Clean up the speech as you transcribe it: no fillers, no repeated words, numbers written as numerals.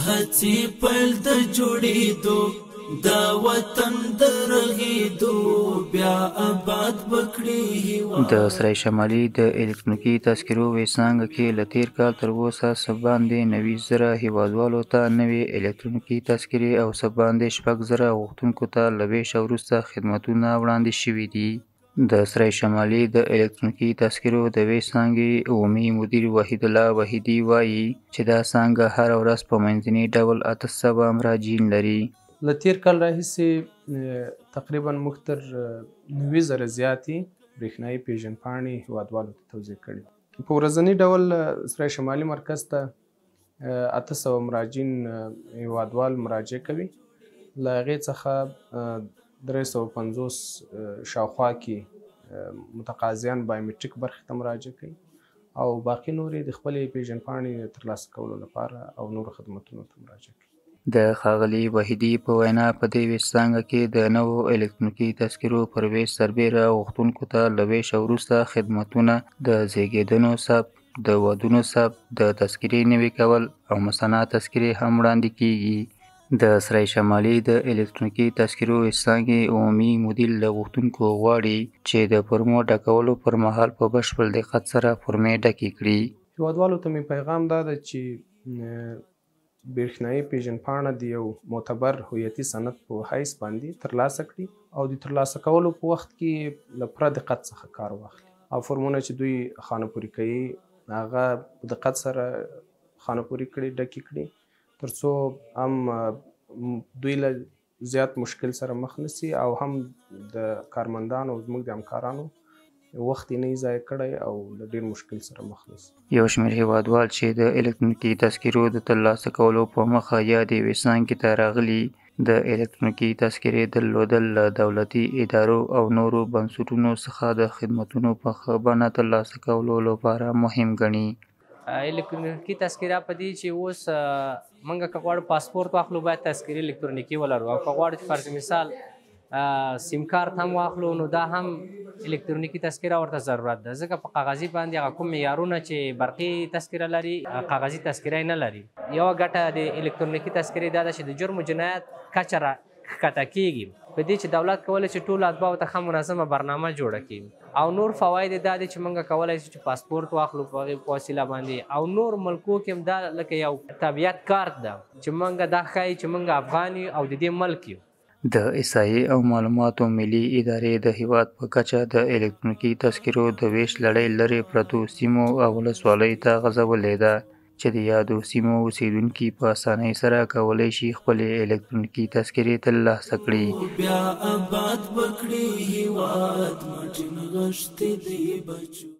هڅې پیل د جوړېدو د وطن د رغېدو، بیا اباد به کړي هېواد. د سرای شمالي د الکترونیکي تذکرو وېش څانګه کې له تېر کال تر اوسه څه باندې 90,000 هېوادوالو ته نوې الکترونیکي تذکرې او څه باندې 6,000 غوښتونکو ته له وېشه وروسته خدمتونه وړاندې شوي دي. د سرای شمالي د الکترونیکي تذکرو د وېش څانګې عمومي مدیر وحیدالله وحیدي وایي چې دا څانګه هره ورځ په منځني ډول 800 مراجعین لري. له تېر کال راهیسې تقریبا موږ تر 90,000 زیاتې برېښنايي پېژندپاڼې هېوادوالو ته توزیع کړي. په ورځني ډول سرای شمالي مرکز ته 800 مراجعین هېوادوال مراجعه کوي. له هغې څخه 350 شاوخوا کې متقاضیان بایومټریک برخې ته مراجعه کوي او باقي نور یې د خپلې پېژندپاڼې ترلاسه کولو لپاره او نورو خدمتونو ته مراجعه کوي. د ښاغلي وحیدي په وینا، په دې وېش څانګه کې د نوو الکترونیکي تذکرو پر وېش سربېره غوښتونکو ته له وېشه وروسته خدمتونه د زېږېدنو ثبت، د ودونو ثبت، د تذکرې نوي کول او مثنی تذکرې هم وړاندې کېږي. د سرای شمالي د الکترونیکي تذکرو وېش څانګې عمومي مدیر له غوښتونکو غواړي چې د فورمو ډکولو پر مهال په بشپړ دقت سره فورمې ډکې کړي. هېوادوالو ته مې پیغام دا ده چې برېښنايي پېژندپاڼه د یو معتبر هویتي سند په حیث باندې ترلاسه کړي او د ترلاسه کولو په وخت کې له پوره دقت څخه کار واخلي او فورمونه چې دوی خانه پورې کوي هغه په دقت سره خانه پورې کړي، ډکې کړي، ترڅو هم دوی له زیات مشکل سره مخ نه سي او هم د کارمندانو او زموږ د همکارانو وخت یې نه ضایع کړی او له ډېر مشکل سره مخ نه سي. یو شمېر هېوادوال چې د الکترونیکي تذکرو د ترلاسه کولو په موخه یادې وېش څانګې ته راغلي، د الکترونیکي تذکرې درلودل له دولتي ادارو او نورو بنسټونو څخه د خدمتونو په ښه بڼه ترلاسه کولو لپاره مهم ګڼي. الکترونیکي تذکره په دې چې اوس موږ که غواړو پاسپورت واخلو باید تذکرې الکترونیکي ولرو، او که غواړو چې فرض مثال سیم کارت هم واخلو نو دا هم الکترونیکي تذکره ورته ضرورت ده، ځکه په کاغذي باندې هغه کوم معیارونه چې برقي تذکره لري کاغذي تذکره یې نه لري. یوه ګټه د الکترونیکي تذکرې دا ده چې د جرم و جنایت کچه را ښکته کېږي، په دې چې دولت کولی شي ټولو اتباعو ته ښه منظمه برنامه جوړه کړي. او نور فواید یې دا دي چې موږ کولی شو چې پاسپورت واخلو په هغې په وسیله باندې، او نور ملکو کې هم دا لکه یو تابعیت کارت ده چې موږ دا ښایي چې موږ افغان یو او د دې ملک یو. د احصایې او معلوماتو ملي ادارې د هېواد په کچه د الکترونیکي تذکرو د وېش لړۍ لرې پرتو سیمو او ولسوالیو ته غځولې ده چې د یادو سیمو اوسېدونکي په اسانۍ سره کولی شي خپلې الکترونیکي تذکرې ترلاسه کړي. بیا اباد به کړي هېواد، مټې نغښتې دی بچو.